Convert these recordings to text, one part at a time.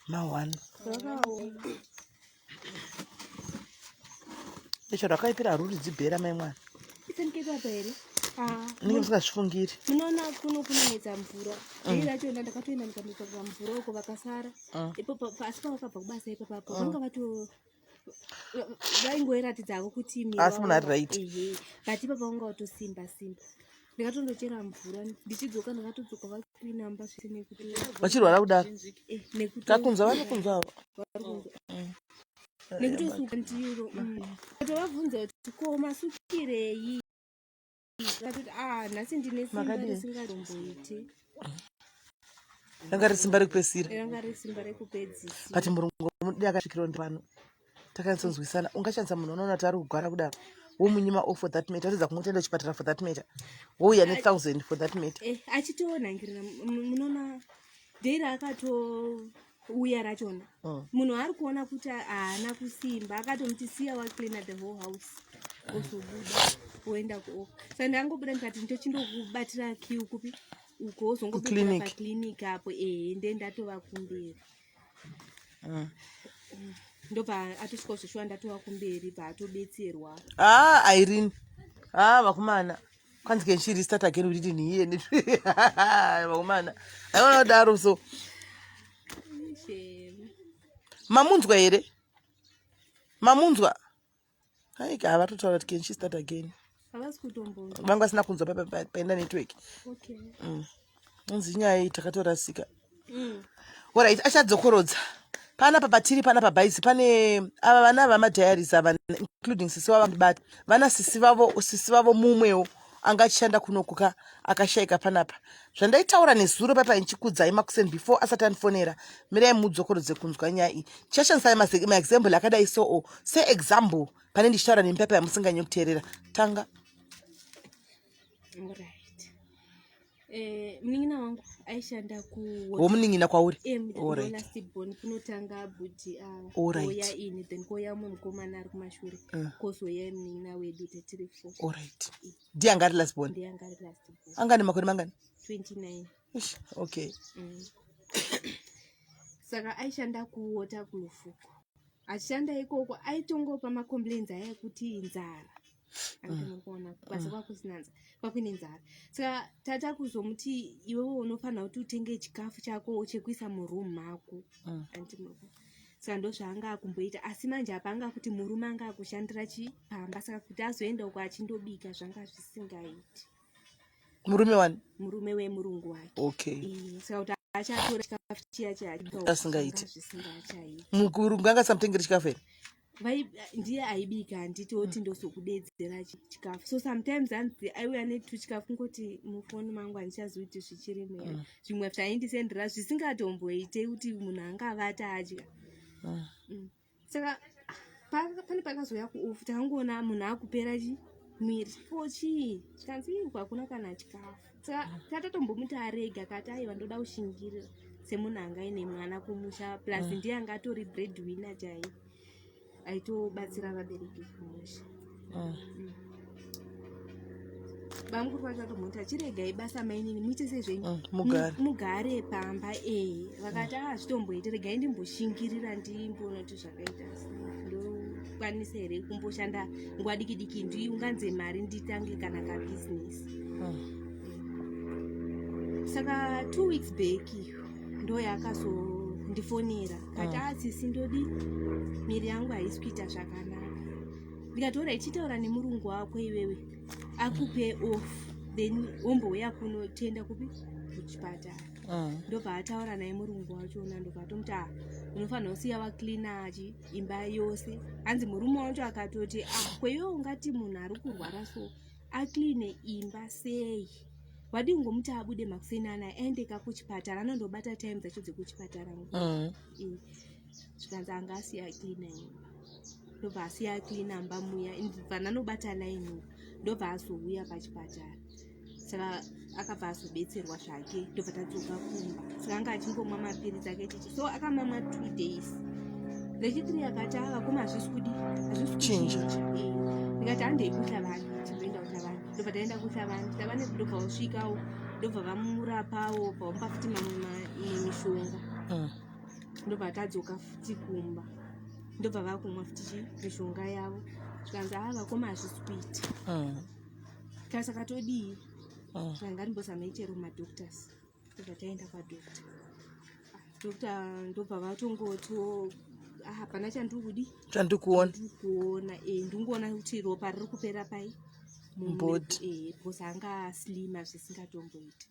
Ma1. Icho rakaipira haruridzi bhera mai mwana. Isenikepapa here? Ah, Unenge musingazvifungiri. Munoona kuno kunonetsa mvura. Dei racho ndakatoenda ndikanotsvaga mvura uko vakasara. Ipo pasi pavakabva kubasa ipapapo vanga vato vaingoiratidzavo kuti Asi munhu ari right. Ehe. But ipapa vanga vatosimba simba. Ndikatondochera mvura ndichidzoka ndakatodzoka vakuinamba zvese nekuti Vachirwara kudaro. eh, nekuti Kakunzwa vanokunzwa avo. Nekutosuka ndiro. Tovabvunza kuti ko masukirei? Vakatoti ah, nhasi ndine simba Makadii? risingaromboiti. Ranga riri simba rekupedzisira. Ranga riri simba rekupedzisira. But murungu mudi akasvikirawo ndipano. Takanyatsonzwisana. Ungashandisa munhu unoona kuti ari kugwara kudaro. Womunyima off for that matter. Wotedza kumutenda kuchipatara for that matter. Wouya ne 1000 for that matter. Eh, achitonhangirira munoona dei raakatouya rachona. Munhu ari kuona kuti haana kusimba akatomuti siya wacleana the whole house ozobuda woenda kuoff. Saka ndangobuda ndikati ndochindokubatira kiu kupi uko wozongobudira Kuclinic. paclinic apo ehe nde ndatova kumberi. Ndobva atosvika zveshuwa ndatova kumberi bva atobetserwa. Ah, Irene. Ah, vakomana. Kwanzi can she restart again? We didn't hear anything. Vakomana. Aiona kudaro so. Shame. Mamunzwa here? Mamunzwa? Haika havatotaura kuti can she start again. Havasi kutombonzwa. Vanga vasina kunzwa paenda network. Okay. Unzi nyaya iyi takatorasika. Alright, achadzokorodza. Panapa patiri panapa bhaisi pane ava vana vamadiaries ava, including sisi vavo vandibata. Vana sisi vavo mumwewo anga achishanda kunokuka akashayika panapa. Zvandaitaura nezuro papa ndichikudzai makuseni before asati andifonera. Mirai mudzokorodze kunzwa nyaya iyi. Tichashandisa maexample akadai so seexample pane ndichitaura nemi papa yamusinganyanyi kuteerera. Tanga. Alright. Eh, munin'ina wangu aishanda ku Womunin'ina kwauri? Alright. Last born kunotanga bhuti ava. Alright. Kouya ini, then kouya umwe mukomana ari kumashure. Kozouya munin'ina wedu tetiri four. Alright. Ndiye anga ari last born. Ndiye anga ari last born. Anga ane makore mangani? 29. Ish, okay. Saka aishanda kuWaterkloof uko. Achishanda ikoko aitongopa macomplaints aya ekuti nzara. Andinokuona basa kwakusina nzara, kwakuine nzara. Saka tata kuzomuti iwewe unofanira kuti utenge chikafu chako chekuisa muroom mako. Andinokuona. Saka ndozvaanga akumboita, asi manje apa anga kuti murume anga akushandira chipamba, saka kuti azoenda uko achindobika zvanga zvisingaiti. Murume wani? Murume wemurungu wake. Saka kuti achatora chikafu chiya chiya Asingaiti. Zvisingachaiti. Murungu anga asamutengeri chikafu here? Ndiye aibika, handiti oti ndozokudedzera chikafu. So sometimes hanzi aiuya netuchikafu kungoti mufoni mangu handichazivi kuti zvichirimo here. Zvimwe zvaindisendera zvisingatomboite kuti munhu angavata adya. Saka pane pakazouya kuoff takangoona munhu akupera chi mwiri ko chii, zvikanzi "Ii, uku hakuna kana chikafu." Saka tatatombomuti arege, akati aiwa, ndoda kushingirira semunhu anga aine mwana kumusha, plus ndiye anga atori breadwinner chaiye aitobatsira vabereki kumusha. Bamukuru vacho vatomuti achiregai basa mainini, muite sezvenyu. Mugare. Mugare pamba. Ehe, vakati a zvitomboiti, regai ndimboshingirira ndimboona kuti zvakaita sei, ndokwanisa here kumboshanda nguva diki diki ndiunganze mari nditange kana kabhizinesi. Saka 2 weeks back ndo yaakazondifonera kati asisi ndodi miri yangu haisi kuita zvakanaka. Ndikati ora ichitaura nemurungu wako iwewe akupe off, then wombouya kuno tienda kupi kuchipatara. Ndobva ataura naye murungu wachona, ndobva atomuti ah, unofanira kusiya wacleana chi imba yose. Hanzi murume wacho akatoti ah, kweiwe ungati munhu ari kurwara so acleane imba sei? Wadii kungomuti abude makuseni anaya aende ka kuchipatara, anondobata time dzacho dzekuchipatara. Zvikanzi anga asiya acleana imba, ndobva asiya acleana mba muya, bva ndanobata line, ndobva azouya pachipatara. Saka akabva azobetserwa zvake, ndobva tadzoka kumba. Saka anga achingomwa mapiritsi ake chichi, so akamamwa 2 days, rechithree akati avakoma hazvisi kudi, hazvisi Kuchinja. kuchinja. Ndikati handei kuHlabane, timboenda kuHlabane. Ndobva taenda kuHlabane, Hlabane ndobva usvikawo, ndobva vamurapawo, bva vamupa futi mamwe imwe mishonga. Ndobva tadzoka futi kumba, ndobva vakumwa futi chi mishonga yavo. Zvikanzi, haa, vakoma, hazvisi kuita. Saka todii? Saka ngatimbozamei chero madoctors. Ndobva taenda kwadoctor. Doctor ndobva vatongotiwo, "Ah, hapana chandiri kudi Chandikuona. Ndiri kuona, ndingoona kuti ropa riri kupera pai." Mubody. Because anga aslima zvisingatomboita.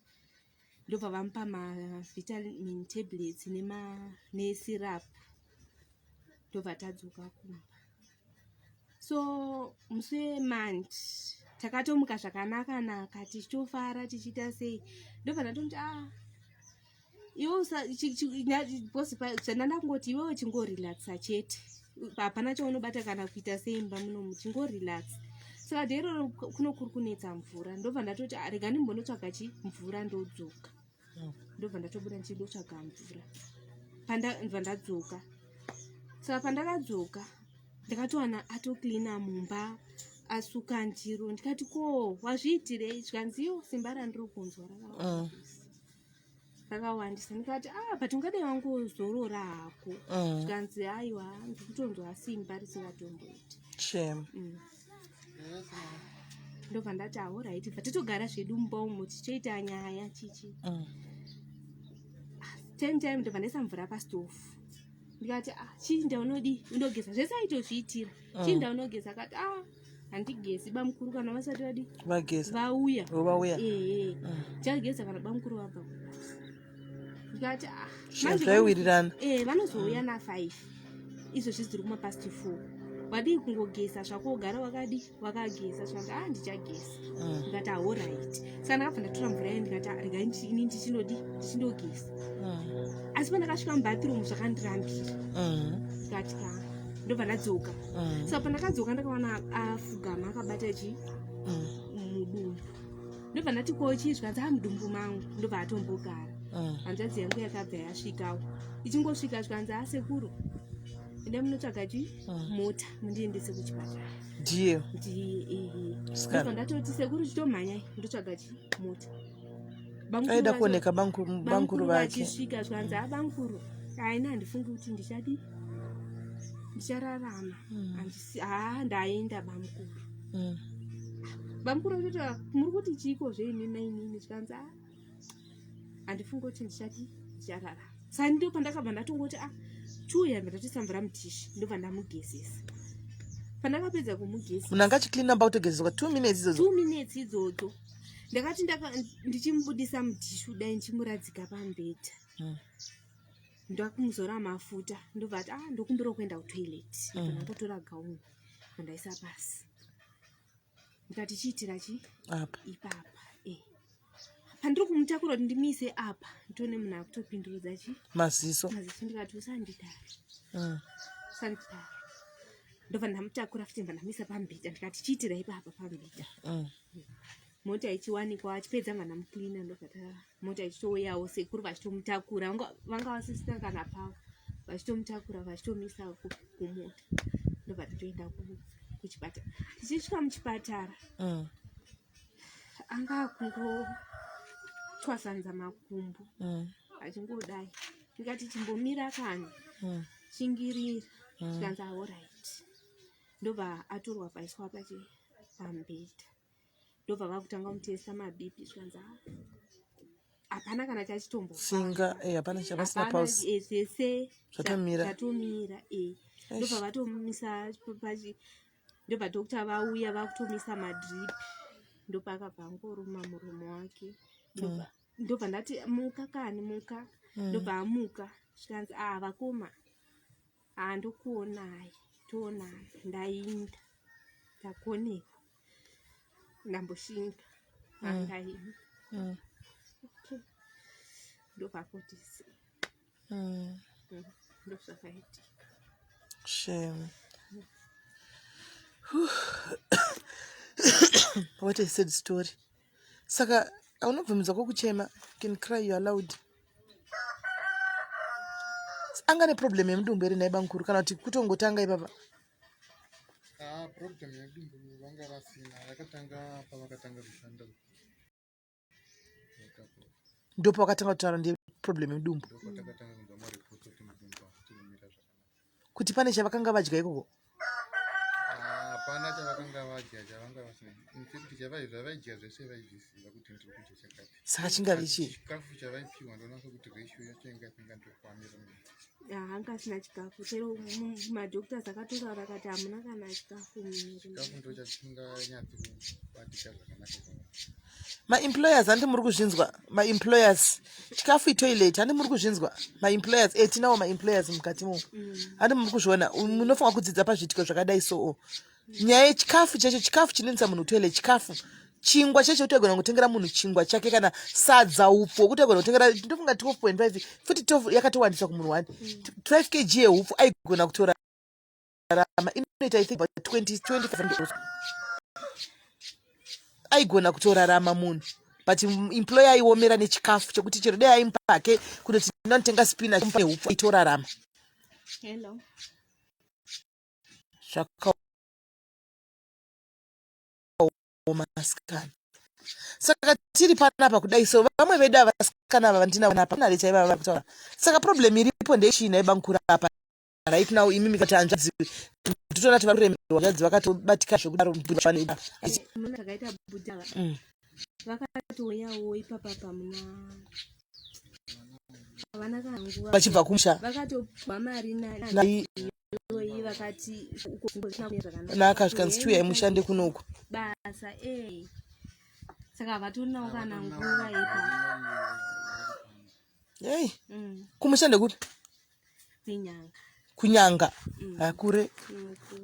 Ndobva vamupa mavitamin tablets nesyrup. Ndobva tadzoka kumba. So musi weMonday takatomuka zvakanaka naka, tichitofara, tichiita sei. Ndobva ndatomuti, "Ah, iwe because zvandanda kungoti iwewe chingorelaxa chete, hapana chaunobata kana kuita seimba munomu, chingorelaxa." Saka day iroro kuno kuri kunetsa mvura. Ndobva ndatoti, "Ah, rega ndimbonotsvaga chi mvura, ndodzoka." Ndobva ndatobuda ndichindotsvaga mvura. Ndobva ndadzoka. Saka pandakadzoka, ndakatowana atocleana mumba, asuka ndiro. Ndikati, "Ko wazviitirei?" Zvikanzi, "Iyo simba randiri kunzwa rakawandisa, rakawandisa." Ndikati, "Ah, but ungadai wangozorora hako." Zvikanzi, "Aiwa, ndikutonzwa simba risingatomboiti." Shame. Ndobva ndati, "Alright." Bva totogara zvedu mumba umo, tichoita nyaya chichi. Time time ndobva ndaisa mvura pastofu. Ndikati, "Ah, chiinda unodi undogeza." Zvese aitozviitira. "Chiinda unogeza." Akati, "Ah, handigezi bamukuru kana vasati vadi Vageza. vauya." Oh, vauya. Ehe, "Chageza kana bamukuru vabva kubasa." Ndikati, "Ah, manje Zvaiwirirana. Vanozouya na5, izvozvi dziri kumapast 4. Wadii kungogeza zvako, ugara wakadi wakageza?" Zvikati, "Ah, ndichageza." Ndikati, "Alright." Saka ndakabva ndatora mvura yayo. Ndikati, "Ah, regai ini ndichinodi ndichindogeza." Asi pandakasvika mubathroom, zvakandirambira. Ndikati, "Ka." Ndobva ndadzoka. Saka pandakadzoka, ndakaona afugama akabata chi mudumbu. Ndobva ndati, "Ko chii?" Zvikanzi, "A, mudumbu mangu." Ndobva atombogara. Hanzvadzi yangu yakabva yasvikawo. Ichingosvika, zvikanzi, "Asekuru, enda munotsvaga chi mota, mundiendese kuchipatara." Ndiye Ndiye, ehe. Sikana. Ndobva ndatoti, "Sekuru, chitomhanyai, ndotsvaga chi mota." Bamukuru Aida kuoneka bamukuru bamukuru vake. Vachisvika, zvikanzi, "Abamukuru, aina, handifungi kuti ndichadi ndichararama. Handisi, haa, ndaenda bamukuru." Bamukuru vachoti, "Muri kuti chiiko zveimi mainini?" Zvikanzi, "A, handifungi kuti ndichadi ndichararama." Saka ndo pandakabva ndatongoti, "A, chiuya." Ndobva ndatoisa mvura mudhishi, ndobva ndamugezesa. Pandakapedza kumugezesa, Munhu anga achicleana mba, kutogezeswa 2 minutes idzodzo. 2 minutes idzodzo. Ndakati ndichimubudisa mudhishi kudai, ndichimuradzika pamubhedha, ndakumuzora mafuta. Ndobva ati, "Ah, ndokumbira kuenda kutoilet." Ndobva ndangotora gauni, ndaisa pasi. Ndikati, "Chiitira chi Apa." ipapa." Pandiri kumutakura kuti ndimise apa, nditone munhu akutopindurudza chi Maziso. maziso. Ndikati, "Usandidaro, usandidaro." Ndobva ndamutakura futi, ndobva ndamisa pamubhedha. Ndikati, "Chiitira ipapa pamubhedha." Mota ichiwanikwa, achipedza mva ndamucleana. Ndobva mota ichitouyawo, sekuru vachitomutakura. Vanga vasisina kana pavo, vachitomutakura, vachitomisa kumota. Ndobva tatoenda kuchipatara. Tichisvika muchipatara, anga akungotwasanza makumbo achingodai. Ndikati, "Chimbomira kani, shingirira." Zvikanzi, "Alright." Ndobva atorwa, paiswa pachi pamubhedha. Ndobva vakutanga kumutesta maBP. Zvikanzi, "Ah, hapana kana chachitombo." Tsinga, hapana chapasina pulse. Zvese Zvatomira. Zvatomira. Ndobva vatomisa pachi. Ndobva doctor vauya, vakutomisa madrip. Ndopakabva angoruma muromo wake. Ndobva ndati, "Muka kani, muka." Ndobva amuka. Zvikanzi, "Ah, vakoma, handokuonai, toonana, ndainda, ndakonekwa, ndamboshinga, handainda." Okay, ndobva akotisi. Ndozvakaitika. Shame. Whew. What a sad story. Saka unobvumidzwa kwokuchema. You can cry, you are allowed. Anga neproblem yemudumbu here nhai bamukuru, kana kuti kutongotanga ipapa? Ah, problem yedumbu vanga vasina. Yakatanga pavakatanga kushanda. Ndopavakatanga kutaura ndiye problem yemudumbu? Ndopatakatanga kunzwa maripoti ekuti mudumbu. Kuti pane chavakanga vadya ikoko? Ah, hapana chavakanga vadya chavanga vasina. In fact zvavaidya zvese vaizviziva kuti ndiri kudya chakati. Saka chingave chii? Chikafu chavaipiwa ndonasa kuti ratio yacho yanga isingandokwanira. Anga asina chikafu chero madoctors akatotaura akati hamuna kana chikafu mumuviri. Chikafu ndo chasinganyatsi kubatika zvakanaka kwavari. Maemployers handi muri kuzvinzwa maemployers chikafu itoilet handi muri kuzvinzwa maemployers e tinawo maemployers mukati mo handi muri kuzviona munofanira kudzidza pazviitiko zvakadai soo nyaya yechikafu chacho chikafu chinoendesa munhu kutoilet chikafu chingwa chacho kuti aigona kutengera munhu chingwa chake kana sadza upfu wekuti aigona kutengera ndofunga 12.5 futi 12 yakatowandisa kumunhu one 12 kg yehupfu aigona kutora rama inoita i think about 20 25 aigona kutorarama munhu but employer aiomera nechikafu chekuti chero dai aimupa hake kutoti ndinotenga spinach hupfu aitorarama. Hello. Zvakaoma asikana. Saka tiri panapa kudai so vamwe vedu avasikana ava vandinavo panapa nale chaiva vari kutaura. Saka problem iripo ndeyechii nhai bamukuru apa right now imi mikati hanzvadzi totoona kuti vari kuremerwa hanzvadzi vakatobatika zvekudaro Muna zvakaita bhuti ava vakatouyawo ipapa pamuna havana kana nguva vachibva kumusha vakatopwa mari naiyoyi vakati uko zvakanaka naka zvikanzi chiuyai mushande kunoku basa e saka havatorinawo kana nguva ipa ei kumusha ndekupi Kunyanga. Kunyanga. Hakure.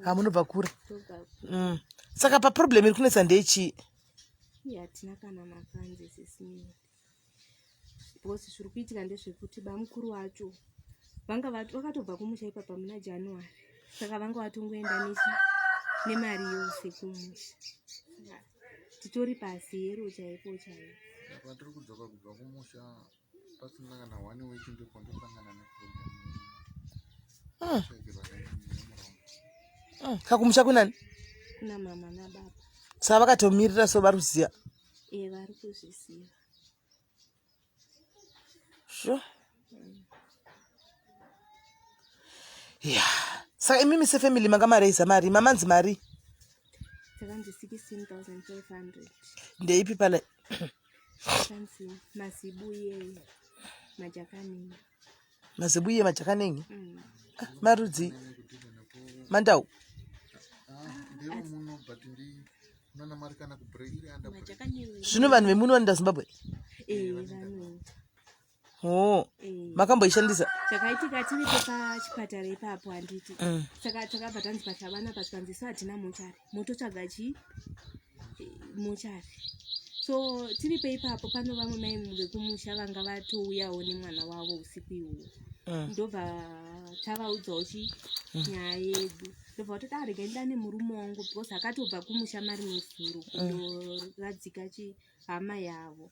Hamunobva kure. Saka pa problem iri kunetsa ndeyechii? Hatina kana mafanzi sisini. Because zviri kuitika ndezvekuti bamukuru wacho vanga vakatobva kumusha ipapa muna January. Saka vanga vatongoenda nechi nemari yose kumusha. Saka titori pazero chaipo chaipo. Patiri kudzoka kubva kumusha pasina kana one week ndipo ndosangana neproblem. Kakumusha kunani? Kuna mama nababa. Saka vakatomirira so vari kuziva? Eh, vari kuzviziva. Sure. Yeah. Saka imimi sefamily manga maraiza mari, mamanzi mari? Takanzi 16,500. Ndeipi pala? Kanzi mazibuye majakanenge. Mazibuye majakanenge? Ah, marudzi mandau. Zvino vanhu vemuno vanoenda Zimbabwe? Eh, vanoenda. Oh, makamboishandisa? Chakaitika tiripo pachipatara ipapo handiti. Saka takabva tanzi pachavana pachikanzi isu hatina mochari. Mototsvaga chii? Mochari. So tiripo ipapo pano vamwe mai vekumusha vanga vatouyawo nemwana wavo usiku ihwohwo. Ndobva tavaudzawo chi nyaya yedu. Ndobva vatoti ah regai ndidane murume wangu because akatobva kumusha mari nezuro kundoradzika chi hama yavo.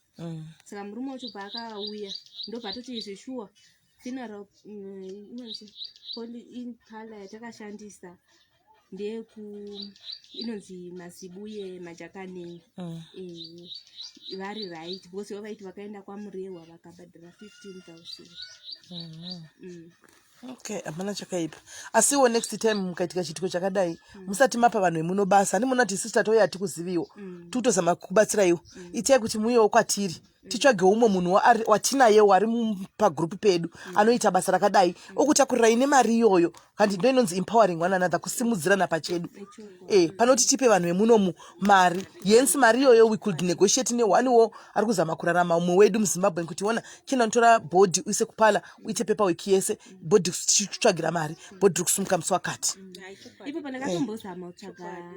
Saka murume wacho paakauya ndobva atoti izvi shuwa funeral inonzi poly yatakashandisa ndeyeku inonzi mazibuye majakanei. Vari right because ivo vaiti vakaenda kwaMurehwa vakabhadhara 15,000. Okay, hapana chakaipa. Asiwo next time mukaitika chiitiko chakadai, musati mapa vanhu vemuno basa. Handimona kuti isusu tatouya hatikuziviwo. Tikutozama kukubatsiraiwo. Itai kuti muuyewo kwatiri. Titsvage umwe munhu watinayewo ari pagroup pedu anoita basa rakadai okutakurirai nemari iyoyo. Kandi ndo inonzi empowering one another, kusimudzirana pachedu. Panoti tipe vanhu vemunomu mari. Hence mari iyoyo we could negotiate neonewo ari kuzama kurarama umwe wedu muZimbabwe kuti ona chienda unotora bhodhi uise kupala uite paperwork yese bhodhi kutsvagira mari bhodhi kusumuka musi wakati. Ipo pandakatombozama kutsvaga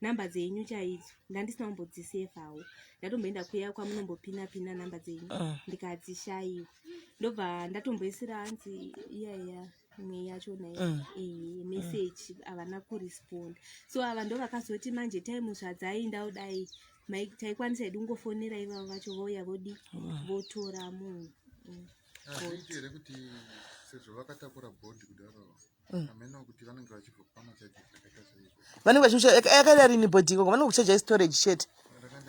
namba dzenyu chaidzo ndandisina kumbodzisefawo, ndatomboenda kuya kwamunombopina pina namba dzenyu ndikadzishayiwa, ndobva ndatomboisira hanzi iya iya imwe yachona message havana kuresponda. So ava ndo vakazoti manje time zvadzainda kudai taikwanisa hedu kungofonera ivavo vacho vouya vodi votora munhu. Hazviiti here kuti sezvo vakatakura bhodhi kudaro hameno kuti vanenge vachibva pamachaji akaita seizvo? Vanenge vachikusha yakaida rini bhodhi ikoko vanenge kuchaja storage chete.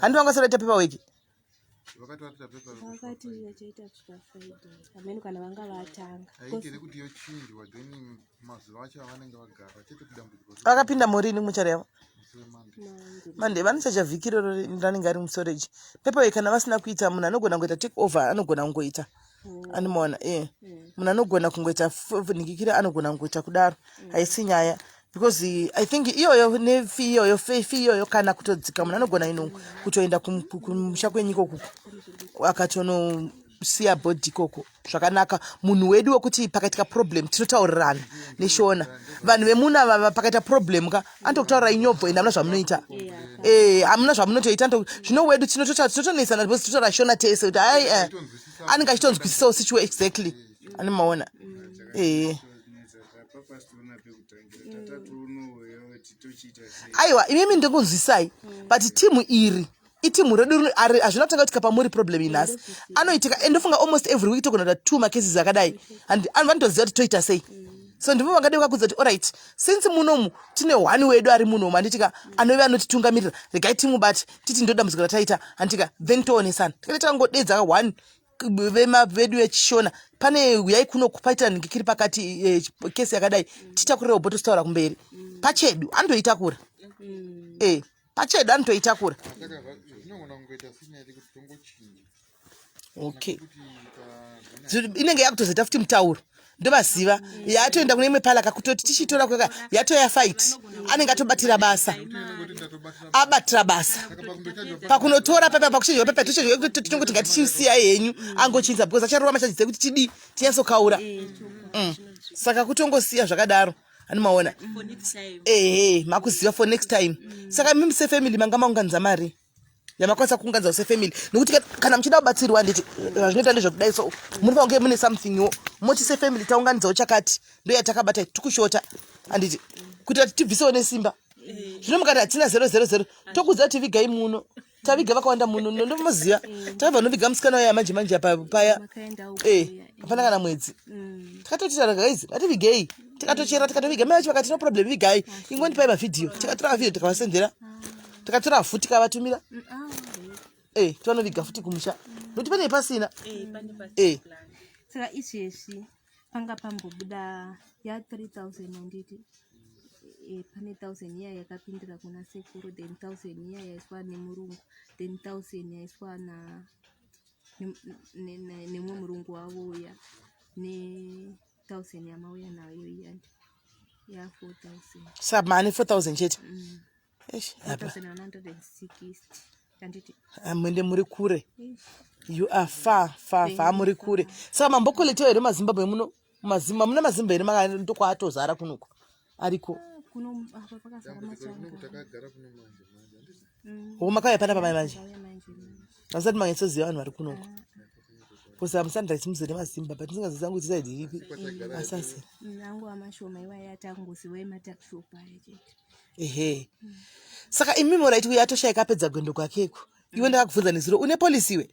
Handi vanga saraita paperwork. Vakatoratidza pepa Vakati vachaita kusvika Friday, hameno kana vanga vatanga. Haiti kuti yochinjwa, then mazuva acho avanenge vagara chete kudambudziko. Vakapinda murini muchari yavo? Musi weMonday. Mande vanochacha vhiki iroro ranenge ari mustorage. Pepa iyi kana vasina kuita, munhu anogona kungoita take over, anogona kungoita anomaona e munhu anogona kungoita nhikikira, anogona kungoita kudaro, haisi nyaya, because I think iyoyo nefee iyoyo, fee iyoyo kana kutodzika, munhu anogona ino kutoenda kumusha kwenyika ukuku, akatonosiya body ikoko zvakanaka. Munhu wedu wekuti pakaitika problem tinotaurirana neShona. Vanhu vemuna vava, pakaita problem ka, anotokutaurira inyobvo, ende hamuna zvamunoita, hamuna zvamunotoita. Zvino wedu tinotonesana because tinotaura Shona tese kuti ai anenge achitonzwisisawo situation exactly, animaona eh. Papasitoona pekutangira tatatoonouya titochiita sei? Aiwa, imimi ndikunzwisai, but timu iri itimu redu hazvina kutanga kuitika pamuri. Problem inhasi anoitika, endofunga almost every week togona kuita two macases akadai, and vanotoziva kuti toita sei. So ndivo vangade vakudza kuti alright, since munomu tine one wedu ari munomu, handitika, anove anotitungamirira, regai timubate titi ndo dambudziko rataita, handitika, then toonesana. Tikati takangodedza one vedu vechiShona pane uyai kuno paita nhingikiri pakati kesi yakadai, titakurirewo bhoto, totaura kumberi pachedu, anotoitakura pachedu anotoitakura. Saka zvinogona kungoita sinyaya kuti tongochinja. Okay. Kuti tagona. Inenge yakutozoita futi mutauro, ndovaziva, yatoenda kune imwe palaka kutoti tichitora kweka yatoya fight, anenge atobatira basa. Inongoti ndatobatira. Abatira basa. Saka pakundochajwa Pakunotora pepa, pakuchinjwa pepa, tochinjwa, tinongoti ngatichisiyai henyu angochinja, because acharova macharges ekuti tidii tinyatsokaura. Saka kutongosiya zvakadaro, animaona. For next time. Ehe, makuziva for next time. Saka mimi sefamily manga maunganidza mari yamakwanisa kuunganidza sefamily, nekuti kana muchida kubatsirwa, handiti zvazvinoita ndezvekudai, so munofanira kunge mune somethingwo, moti sefamily taunganidzawo chakati, ndo yatakabata, tikushota, handiti, kuitira kuti tibvisewo nesimba. Zvino mukati hatina 000, tokuziva kuti vigai muno, taviga vakawanda muno, ndomuziva, takabva noviga musikana waya manje manje apa paya. Makaenda uko? Hapana kana mwedzi. Takatoti guys, ngativigei, tikatochera, tikatoviga. Mai vacho vakati no problem, vigai, ingondipai mavhidhiyo. Tikatora mavhidhiyo, tikavasendera, tikatora futi, tikavatumira. Tovanoviga futi kumusha nokuti pane pasina. Pane pasina plan. Saka izvezvi panga pambobuda ya 3000, handiti? Pane 1000 iya yakapindira kuna sekuru, then 1000 iya yaiswa nemurungu, then 1000 yaiswa na nemumwe murungu wavo uya, ne 1000 yamauya nayo iya, ya 4000. Saka mane 4000 chete? Eish, apa 4160, handiti? Ah, mwende muri kure. Eish. You are far, far, far, muri kure. Saka mambokoletiwa here maZimbabwe muno? Mazimba muna mazimba here? Ndokwaatozara kunoku ariko? Kuno apa pakazara Dambudziko rino machanga. kuti takagara kuno manje manje, handiti? Hoko, makauya panapa mai manje? Makauya manje manje. Hamusati manyatsoziva vanhu vari kunoku, because hamusati muzere mazimba, but ndisingazivi kuti side iripi. Kwatagara. Asasi. Angu amashoma iwaya, atangoziwa ematakishopu aya chete. Ehe, saka imimi raiti uyo atoshayika, apedza gwendo kwakeko, iwe ndakakubvunza nezuro, une policy iwe?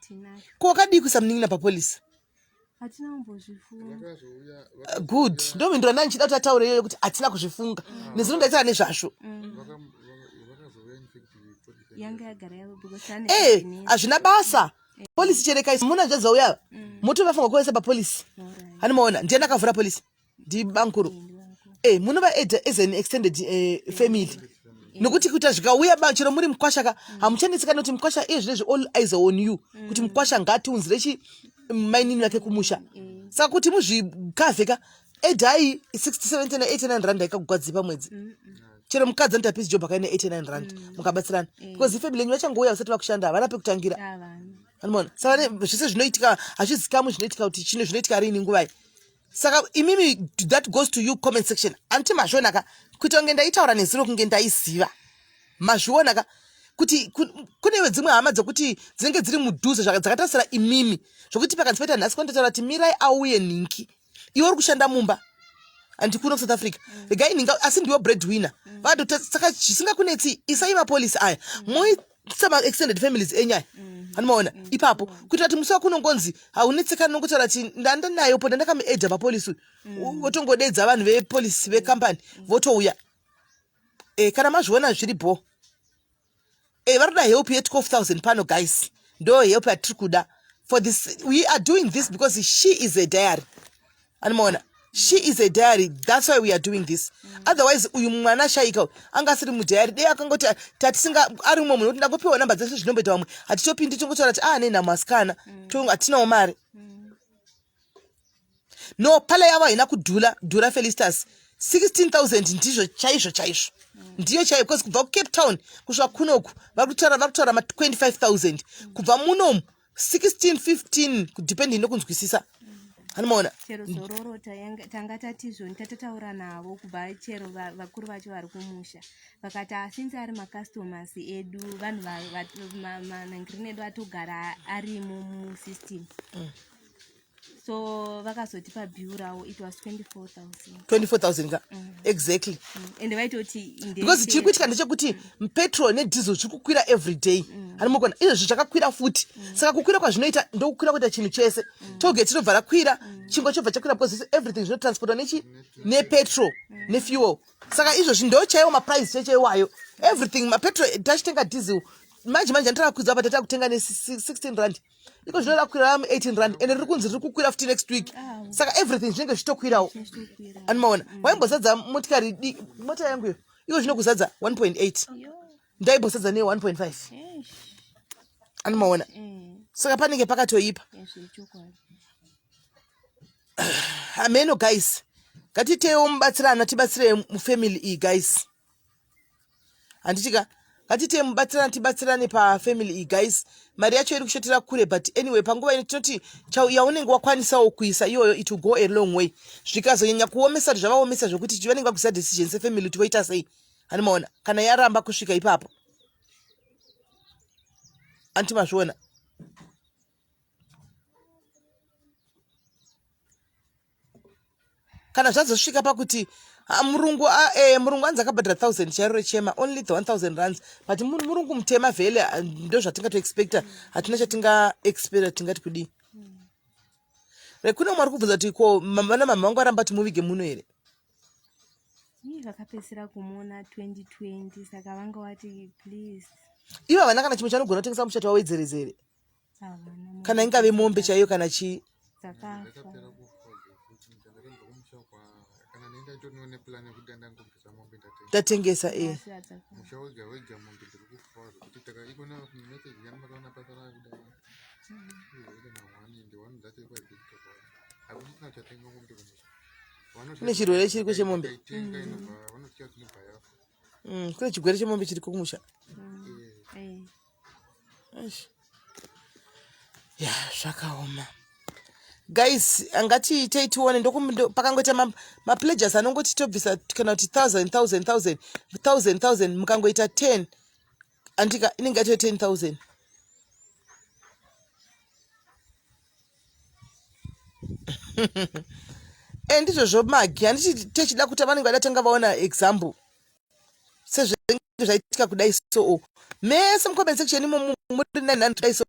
Tinayo. Ko wakadii kuisa munin'ina papolicy? Hatina kumbozvifunga. Vakazouya. Good, ndomhindura ndandichida kuti ataure iyoyo kuti hatina kuzvifunga. Nezuro ndaitaura nezvazvo. Vakazouya, in fact policy Yanga yagara yavo because ane e hazvina basa, policy cherekai muna zvadzauya, motovafunga kuvaisa papolicy. Hanimaona ndiye ndakavhura policy, ndibankuru. Munova-adda as an extended family, nokuti kuita zvikauya chero muri mukwasha ka, hamuchanetseka, nekuti mukwasha iye zvinezvi all eyes are on you, kuti mukwasha ngatiunzire chi mainini vake kumusha. Saka kuti muzvikavhe ka, addai 60, 70, 89 rand aikakugwadzi pamwedzi. Chero mukadzi anoita piece job akaine 89 rand, mukabatsirana, because ifamily yenyu vachangouya, vasati vakushanda, havana pekutangira. Avana. Anomaona, saka zvese zvinoitika hazvizikamwi, zvinoitika kuti chino zvinoitika rini, nguvai. Saka imimi, that goes to you, comment section, anti mazviona ka kuita kunge ndaitaura nezuro, kunge ndaiziva. Mazviona ka kuti kune dzimwe hama dzekuti dzinenge dziri mudhuze, dzakatarisira imimi, zvokuti pakanzi paita nhasi, kwandotaura kuti mirai auye nhingi, iwe uri kushanda mumba, handi kuno kuSouth Africa, regai nhinga, asi ndiwe breadwinner. Vakatota, saka zvisingakunetsi, isai mapolicy aya, moisa maextended families enyu aya, anomaona ipapo, kuitira kuti musi wakunongonzi haunetsekani nongotaura kuti ndandinayo po, ndandakamuadda papolicy uyu, wotongodedza vanhu vepolicy vekampani votouya. Kana mazviona zviri bho, vari kuda help ye12 000 pano guys. Ndo help yatiri kuda for this. We are doing this because she is a diary. Anomaona, she is a diary, that's why we are doing this. Otherwise uyu mwana ashaika anga asiri mudiary, dei akangoti tatisinga ari umwe munhu kuti ndangopiwa namba dzese zvinomboita vamwe, hatitopindi tongotaura kuti ah nenhamo asikana, hatinawo mari. No, pala yavo haina kudhula dhura, Felistas. 16,000 ndizvo chaizvo chaizvo, ndiyo chaiyo, because kubva kuCape Town kusvika kunoku vari kutaura ma25 000, kubva munomu 16, 15, kudepending nokunzwisisa. Anomaona. Chero zororo tanga tatizvoni tatataura navo kubva chero vakuru vacho vari kumusha vakati asinzi ari macustomers edu, vanhu manangirini edu atogara arimo musystem. So vakazotipa bill ravo, it was 24,000. 24,000 ka, exactly. Ende vaitoti Because chiri kuitika ndechekuti petrol nediesel zviri kukwira every day. Hanimukona izvozvo zvakakwira futi. Saka kukwira kwazvinoita ndokukwira kuita chinhu chese. Tollgate inobva rakwira, chingwa chobva chakwira, because everything zvinotransportwa nechi nepetrol nefuel. Saka izvozvi ndo chaiwo maprice chechaiwayo everything. Mapetrol tachitenga, diesel manje manje anditakakwidza apa, tata kutenga ne16 rand, iko zvino rakwira 18 rand, ende riri kunzi riri kukwira futi next week. Saka everything zvinenge zvichitokwirawo. Anomaona, waimbozadza motikari mota yangu iyo, iko zvino kuzadza 1.8, ndaimbozadza ne1.5. Anomaona, saka panenge pakatoipa. Hameno guys, ngatitewo mubatsirana, tibatsire mufamily iyi guys, handitika? Ngatite mubatsirana, tibatsirane pafamily iyi guys. Mari yacho iri kushotera kure, but anyway, panguva ino tinoti yaunenge wakwanisawo kuisa iyoyo, it will go a long way. Zvikazonyanya kuomesa kuti zvavaomesa zvekuti vanenge vakuisa decision sefamily kuti voita sei. Hanimaona, kana yaramba kusvika ipapo, anti mazviona. Kana zvazosvika pakuti murungu murungu anzi akabhadhara 1000 chairo rechema, only the 1000 rands, but murungu mutema vhele, ndo zvatingatoexpecta, hatina chatingaexpecta, tingati kudii? Rekune umwe ari kubvunza kuti ko vana mama vangu varamba kuti muvige muno here? Ii, vakapedzisira kumuona 2020, saka vanga vati please. Ivo havana kana chimwe chanogona kutengesa muchato wawedzerezere? Havana. Kana ingave mombe chaiyo kana chii. Dzakafa. Ndakapera kufa zvekuti ndakabva kumusha kwa kana nenda itoriwo neplan yekuti ndangobvisa mombe ndatenga. Tatengesa e. Asi dzakafa. Musha wega wega mombe dziri kufa zvekuti taka ikona message yamakaona pasara kuda kana one and one dzacho ikwa big takaona hakusisina chatenga mombe kumusha. Kune chirwere chiriko chemombe. Itenga inobva vanotya kuti inobva yafa. Kune chigwere chemombe chiriko kumusha. Eish. Ya, zvakaoma guys. Ngatiitei tione pakangoita mapledges anongoti tobvisa kana kuti 1000, 1000, 1000, 1000, 1000, mukangoita 10, andika inenge yato 10,000. E, ndizvozvo magi, handiti techida kuti vanenge vada tanga vaona example sezvinenge zvaitika kudai. So mese mucomment section imo muri 900 kudai, so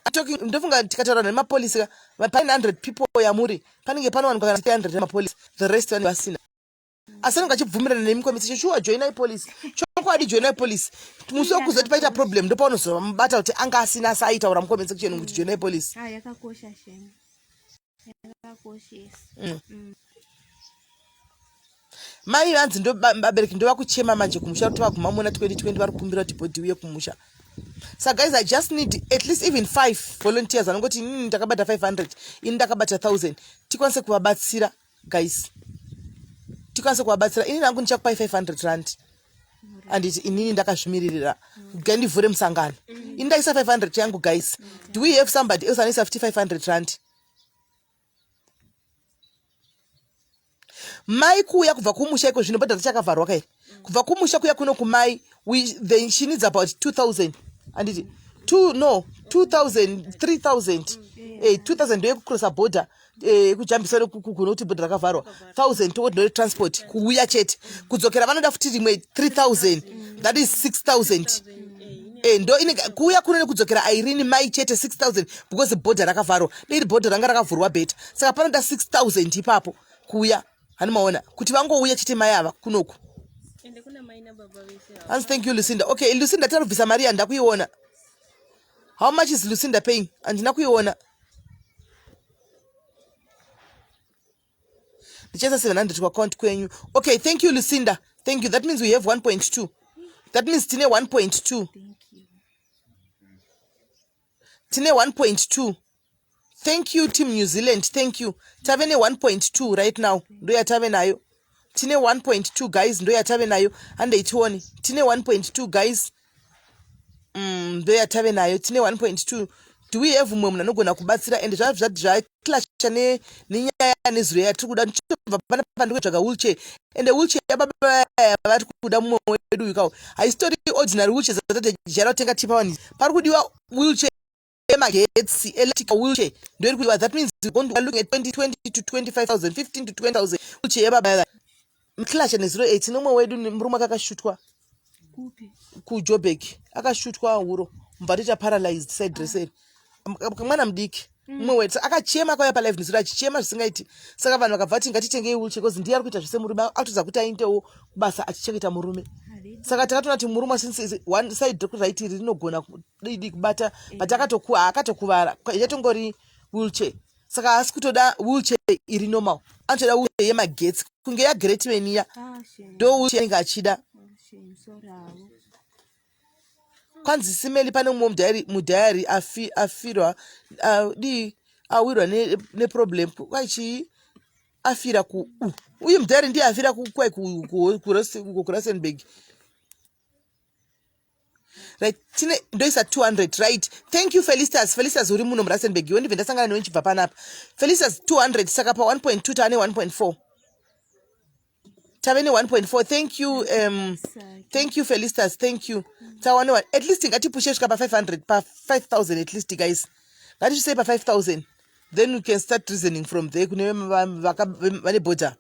I'm talking, ndofunga tikataura nemapolisi ka, pa 900 people yamuri panenge panowanikwa kana 300 nemapolisi, the rest vanenge vasina, asi anenge achibvumirana nemi comment section. Sure, joinai police, chokwadi joinai police. Musi wekuzoti paita problem ndopaunozomubata kuti anga asina, asi aitaura mucomment section kuti joinai police. Ah, yakakosha shame, yakakoshesa. Mai vanzi ndo vabereki ndo vakuchema manje kumusha kuti vaguma muna 2020, vari kukumbira kuti body uye kumusha. So guys, I just need at least even five volunteers vanongoti inini ndakabata 500, ini ndakabata 1000, tikwanise kuvabatsira guys, tikwanise kuvabatsira. Inini hangu ndichakupai 500 rand, handiti? Inini ndakazvimiririra, ngandivhure musangano. Ini ndaisa 500 yangu guys. Do we have somebody else anoisa futi 500 rand? Mai kuuya kubva kumusha iko zvino bhodha richakavharwa kai, kubva kumusha kuya kuno kumai, she needs about 2000, handiti? Two, no, 2000, 3000. 2000 ndoyekucrossa border, kujambisa nekuti bhodha rakavharwa. 1000 tongoti ndore transport kuuya chete, kudzokera vanoda futi rimwe 3000, that is 6000. Ndo inenge kuuya kuno nekudzokera Irene mai chete 6000, because bhodha rakavharwa. Dei bhodha ranga rakavhurwa better. Saka panoda 6000 ipapo kuuya, hani maona kuti vangouya chete mai ava kunoku. Ende kuna mai nababa vese ava. Hanzi thank you, Lucinda. Okay Lucinda, tarubvisa mari yandakuiona. How much is Lucinda paying? Handina kuiona. Ndichaisa 700 kuaccount kwenyu. Okay, thank you Lucinda. Thank you. That means we have 1.2. That means tine 1.2. Tine 1.2. Thank you team New Zealand. Thank you. Tave ne 1.2 right now. Ndo yatave nayo. Tine 1.2 guys, ndo yatave nayo. Handei tione. Tine 1.2 guys. Ndo yatave nayo. Tine 1.2. Do we have mumwe munhu anogona kubatsira and zvaclasha nenyaya nezuro yatiri kuda ndichibva panapa ndikutsvaga wheelchair and wheelchair yababa vari kuda mumwe wedu uyu kawo haisitori ordinary wheelchair dzatatijaira kutenga tipa vanhu pari kudiwa wheelchair yemagetsi electric wheelchair ndoiri kudiwa. That means we're going to looking at 20 to 25,000, 15 to 20,000 wheelchair yababa. Clasha nezuro 8 nomwe wedu murume akakashutwa kuJobek, akashutwa huro mubva toita paralyzed side dresseri mwana mudiki mumwe wetu akachema akauya palive nezuro achichema zvisingaiti. Saka vanhu vakabva vati ngatitengei wheelchair because ndiye ari kuita zvese murume atoza kuti aendewo kubasa achichengeta murume. Saka takatoona kuti murume since one side right iri rinogona didi kubata but akatokuvara yatongori wheelchair. Saka haasi kutoda wheelchair iri normal, anotoda wheelchair yemagetsi kunge yagreat man iya, ndo wheelchair anenge achida. Kwanzi simeli pane mumwe mudhayari afirwa dii awirwa neproblem kwaichii afira ku uyu mudhayari ndiye afira kwai kuRustenburg. Right, tine ndoisa 200. Right, thank you Felicitas. Felicitas uri muno muRustenburg iwe, ndibve ndasangana newe ndichibva panapa. Felicitas 200. Saka pa 1.2 taane 1.4, tave ne1.4. Thank you, thank you Felicitas, thank you. Tawane at least ngatipushe svika pa500, pa5000 at least guys, ngatisvisei pa5000, then we can start reasoning from there kune vane border.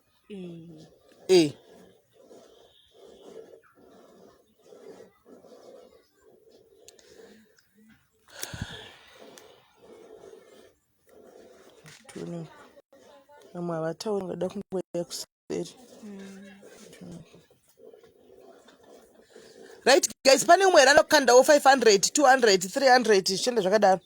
Vamwe havatauri, ngada kungoya kuseri. Right guys, pane umwe here anokandawo 500, 200, 300 zvichienda zvakadaro?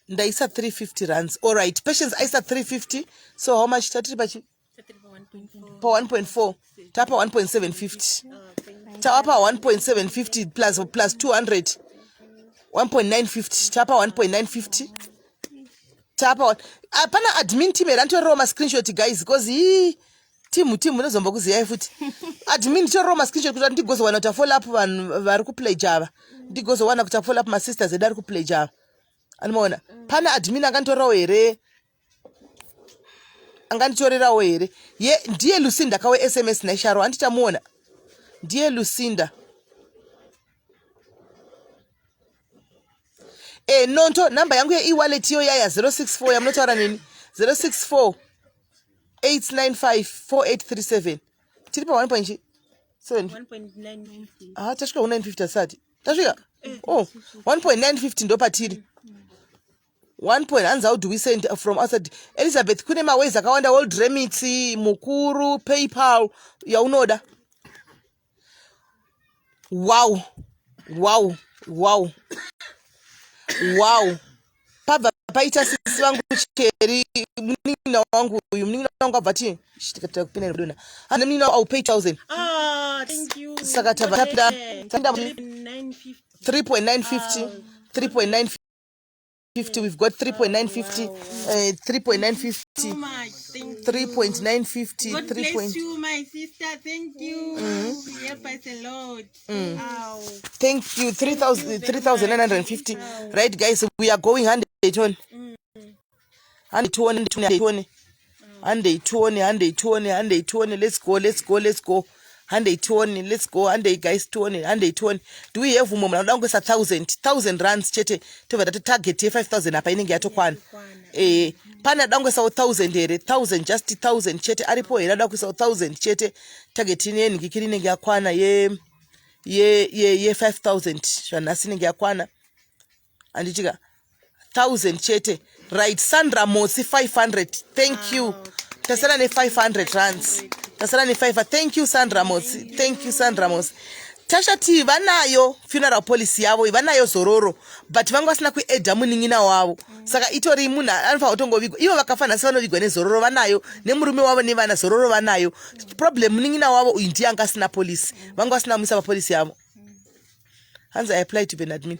Ndaisa 350 rands. Alright, Patience aisa 350. So how much tatiri pachi pa 1.4? Tapa 1.750, tawapa 1.750 plus 200, 1.950. Tapa 1.950, tapa. Pana admin team here anditorerawo mascreenshot guys? Because ii timu timu unozombo futi admin, nditorerawo mascreenshot kuti ndigozowana kuti afollow up vanhu vari kupledge ava, ndigozowana kuti afollow up masisters edu ari kupledge ava. Anomaona pane admin anganditorerawo here? Anganditorerawo here? Ye ndiye Lucinda kawe SMS naisharo, handichamuona. Ndiye Lucinda. Nonto namba yangu yeewallet iyo yaya 064 yamunotaura neni, 064 895 4837. Tiri pa 1.7. 1.950. Ah, tasvika ku950 asati tasvika. Oh, 1.950 ndo patiri. 1 point hanzi, how do we send from outside? Elizabeth, kune maways akawanda, World Remit, Mukuru, PayPal yaunoda. Wow, pabva paita sisi vangu cheri, munin'ina wangu uyu, munin'ina wangu abva ti tikapinda dona hane munin'ina, au pay 1000. Ah, thank you. Saka tabva tapinda tapinda 950. 3.950, 3.950. We've got 3.950, 3.950. Too much. Thank you. 3.950. God 3 bless point you, my sister. Thank you. Help us a lot. Ow. Thank you. 3000, 3950. Right guys, we are going 100 100 100 100 100 100. Let's go, let's go, let's go. 100, let's go. 100 guys, 200, 100. Do we have mumwe munhu anoda kungoisa 1000, 1000 rands chete? Tobva tati target ye5000 apa inenge yatokwana. Pane ada kungoisawo 1000 here? 1000, just 1000 chete. Aripo here ada kuisawo 1000 chete? Target yenhikikiri inenge yakwana ye ye ye ye 5000 zvanhasi inenge yakwana, handitika? 1000 chete right sandra motsi 500 thank you tasara ne500 rands tasara ne5 thank you sandra motsi thank you sandra motsi tasha t vanayo funeral policy yavo vanayo zororo but vanga vasina kuedha munin'ina wavo saka itori munhu anofanira kutongovigwa ivo vakafa nhasi vanovigwa nezororo vanayo nemurume wavo nevana zororo vanayo problem munin'ina wavo uyu ndiye anga asina policy vanga vasina kumuisa papolisi yavo hanzi i apply to be an admin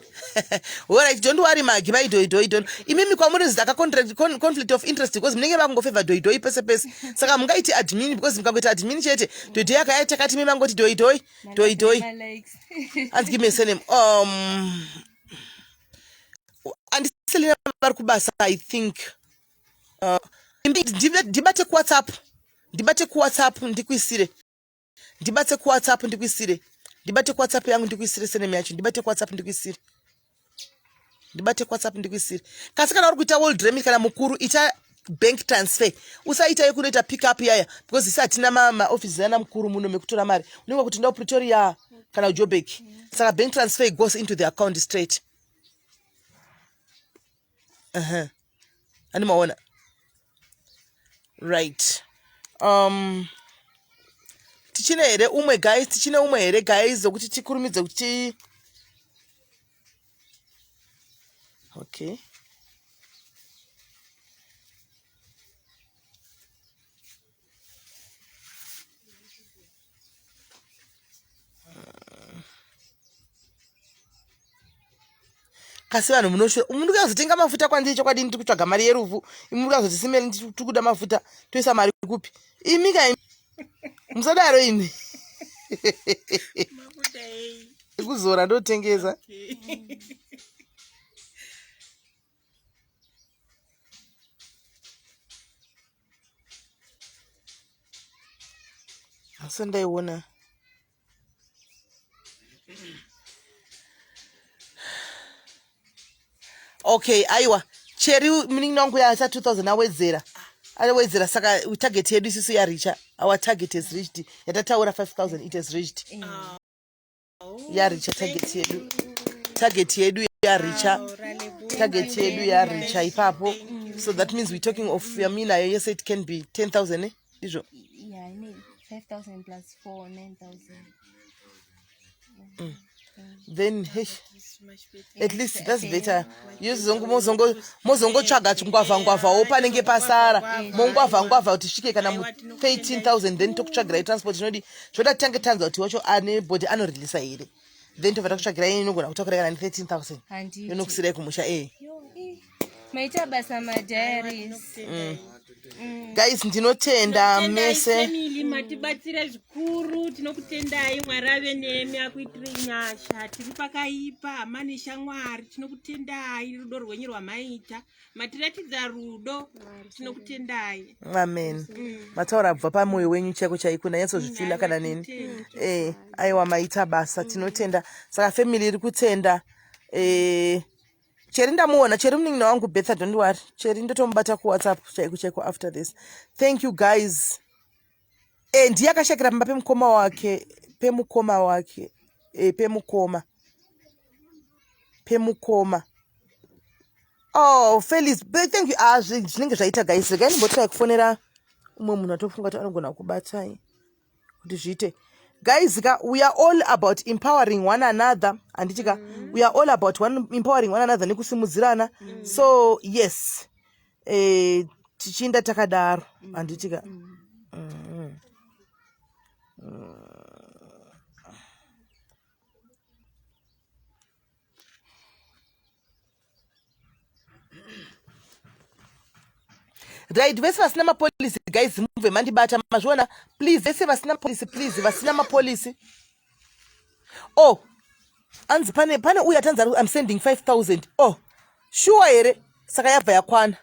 alright don't worry magi mai doidoi don't imimi kwamuri zaka conflict of interest because munenge vakungofevha doidoi pese pese saka mungaiti admin because mukangoita admin chete doidoi akaya takati mi mangoti doidoi doidoi hanzi give me a surname um andiselina vari kubasa i think uh, ndibate kuwhatsapp ndibate kuwhatsapp ndikuisire ndibate kuwhatsapp ndikuisire ndibate kuwhatsapp yangu ndikuisire seneme yacho ndibate kuwhatsapp ndikuisire ndibate kuwhatsapp ndikuisire kasi kana uri kuita world remit kana mukuru ita bank transfer usaita yekunoita pick up yaya because isi hatina maoffices ana mukuru muno mekutora mari unenge kuti ndau pretoria kana ujobek saka bank transfer goes into the account straight uh -huh. Ani maona right um tichine here umwe guys tichine umwe here guys zokuti tikurumidze kuti okay kasi vanhu munoshura muri kuyazotenga mafuta kwandiri chokwadi ndiri kutsvaga mari yerufu imi muri kuyazoti simeri tiri kuda mafuta toisa mari kupi imi ka musadaro imi ekuzora ndotengesa asi ndaiona okay aiwa cheri munin'ina wangu yaasa 2000 awedzera awedzera saka target yedu isusu yaricha our target has reached yatataura 5000 it has reached mm. yaricha target yedu target yedu yaricha target yedu yaricha ipapo so that means we're talking of yaminayo yese it can be 10000 eh? ndizvo yeah, 5000 plus 4 9000 mm. then hey, at least that's better mozongotsvaga ngwavha ngwavhawo panenge pasara mongwavha ngwavha kuti svike kana mu 13000 then tokutsvagirai transport inodi zvoda titange tanzwa kuti wacho ane body anorilisa here then tobva takutsvagirai inogona kutakurai kana ne 13000 inokusirai kumusha ee maita basa madiaries mm. mm. guys ndinotenda mese family matibatsira zvikuru tinokutendai mwari ave nemi akuitirei nyasha tiri pakaipa hama neshamwari tinokutendai rudo rwenyu rwamaita matiratidza rudo tinokutendai amen mm. mataura bva pamwoyo wenyu chaiko chaiko ndanyatsozvifila kana neni eh aiwa maita basa tinotenda saka family iri kutenda eh Cheri ndamuona Cheri munin'ina wangu Betha don't worry Cheri ndotomubata kuWhatsApp chaiko chaiko after this thank you guys eh ndiye akashakira pamba pemukoma wake pemukoma wake eh pemukoma pemukoma oh Felix thank you ah zvinenge zvaita guys regai ndimbotry kufonera umwe munhu atofunga kuti anogona kubatai kuti zviite guys ka we are all about empowering one another handiti ka mm. we are all about one, empowering one another nekusimudzirana mm. so yes eh, tichiinda takadaro mm. handiti ka mm. mm. mm. right vese vasina mapolicy guys mubve mandibata mazviona please vese vasina policy please vasina mapolicy oh anzi pane pane uyu atanzi i'm sending 5000 oh sure here saka yabva yakwana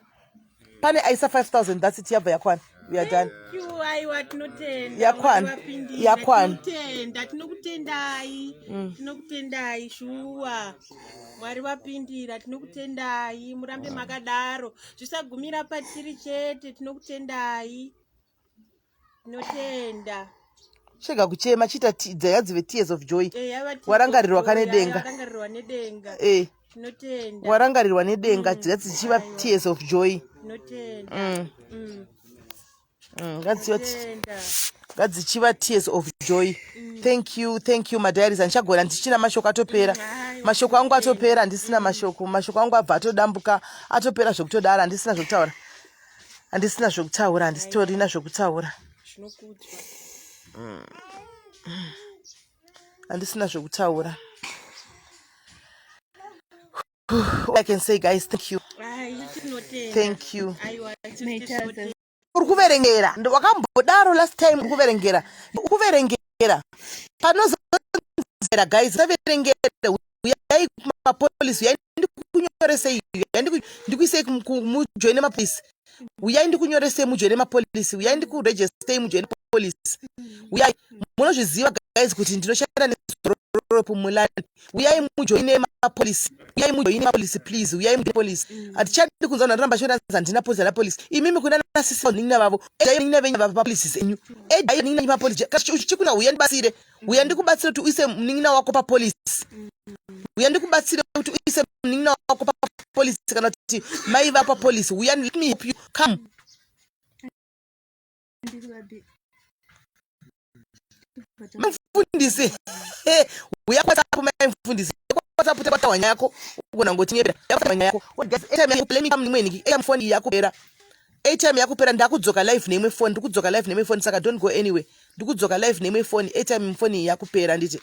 pane aisa 5000 that's it yabva yakwana we are done aiwa tinotenda yakwana yakwana tinotenda tinokutendai mm. tinokutendai shuwa mwari vapindira tinokutendai murambe makadaro zvisagumira patiri chete tinokutendai tinotenda chega kuchema chiita dzayadzive tears of joy warangarirwa kane denga warangarirwa nedenga eh. Tinotenda. Warangarirwa nedenga. Ngadzichiva tears of joy. Tinotenda. Ngadzichiva Tenda. Ngadzichiva tears of joy. Thank you, thank you, madiaries. Handichagona, ndichina mashoko atopera. Aiwa. Mashoko angu atopera, handisina mashoko. Mashoko angu abva atodambuka, atopera zvekutodaro. Handisina zvekutaura, handisina zvekutaura, handisitorina zvekutaura. Zvinokudzwa. Handisina zvekutaura. All I can say, guys, thank you. Ai, tinotenda. Thank you. Aiwa. Maita. Uri kuverengera. Wakambodaro last time. Uri kuverengera, uri kuverengera panozera. Guys, saverengere. Uyai kumapolisi, uyai ndikunyoresei, uyai ndikuisei mujoine mapolisi, uyai ndikunyoresei mujoine mapolisi, uyai ndikurejistei mujoine mapolisi, uyai. Munozviziva, guys, kuti ndinoshanda neZororo Pumulani. Uyai mujoine mapolisi, uyai mujoine mapolisi, please, uyai mujoine polisi. Hatichadi kunzwa vanhu vanoramba shona handina polisi, handina polisi. Imimi kuna nasisi nin'ina vavo, edai nin'ina venyu papolisis enyu, edai nin'ina papolisi. Chikuna, uya ndibatsire, uya ndikubatsire kuti uise munin'ina wako papolisi, uya ndikubatsire kuti uise munin'ina wako papolisi kana kuti mai va papolisi. Uya, let me help you, come. Ndiri vabe. Mufundisi, uya kuWhatsApp. Mai mufundisi, WhatsApp, tabata nyaya yako. Ugona ngotinyepera nyaya yako. Guys, airtime yako, let me come nimwe niki. Airtime, phone yakupera, airtime yakupera. Ndakudzoka live neimwe phone, ndikudzoka live neimwe phone, saka don't go anywhere. Ndikudzoka live neimwe phone, airtime phone yakupera, nditi.